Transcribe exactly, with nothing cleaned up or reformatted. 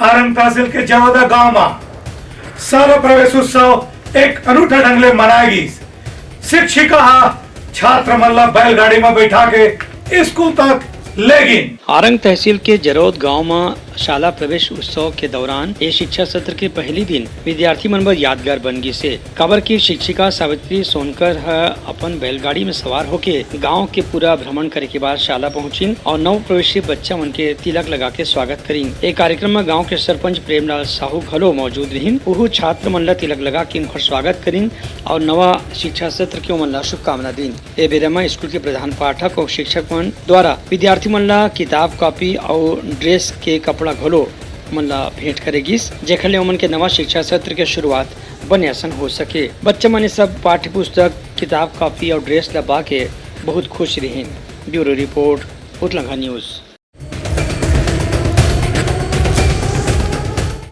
आरंग तहसील के जरोदा गांव म शाला प्रवेश उत्सव एक अनूठा ढंग ले मनाए गिस। शिक्षिका ह छात्र मन ला बैलगाड़ी म बैठा के स्कूल तक ले गिन। आरंग तहसील के जरोद गांव म शाला प्रवेश उत्सव के दौरान ये शिक्षा सत्र के पहली दिन विद्यार्थी मन बर यादगार बन गिस हे, काबर कि शिक्षिका सावित्री सोनकर ह अपन बैलगाड़ी में सवार होके गांव के पूरा भ्रमण करे के बाद शाला पहुंचिन और नव प्रवेशी बच्चा मन के तिलक लगा के स्वागत करिन। ए कार्यक्रम में गांव के सरपंच प्रेमलाल साहू घलो मौजूद रहिन। उहू छात्र मन ला तिलक लगा के उनकर स्वागत करिन और नवा शिक्षा सत्र के ओमन ला शुभकामना दीन। ए बेरा म स्कूल के प्रधान पाठक और शिक्षक मन द्वारा विद्यार्थी मन ला किताब, कॉपी और ड्रेस के कपड़ा घलो मन ला भेंट करे गिस, जेखर ले ओमन के नवा शिक्षा सत्र के शुरुआत बने असन हो सके। बच्चा मन ये सब पाठ्य पुस्तक, किताब, कॉपी और ड्रेस ला पा के बहुत खुश रहिन। Bureau report, Utlangha news.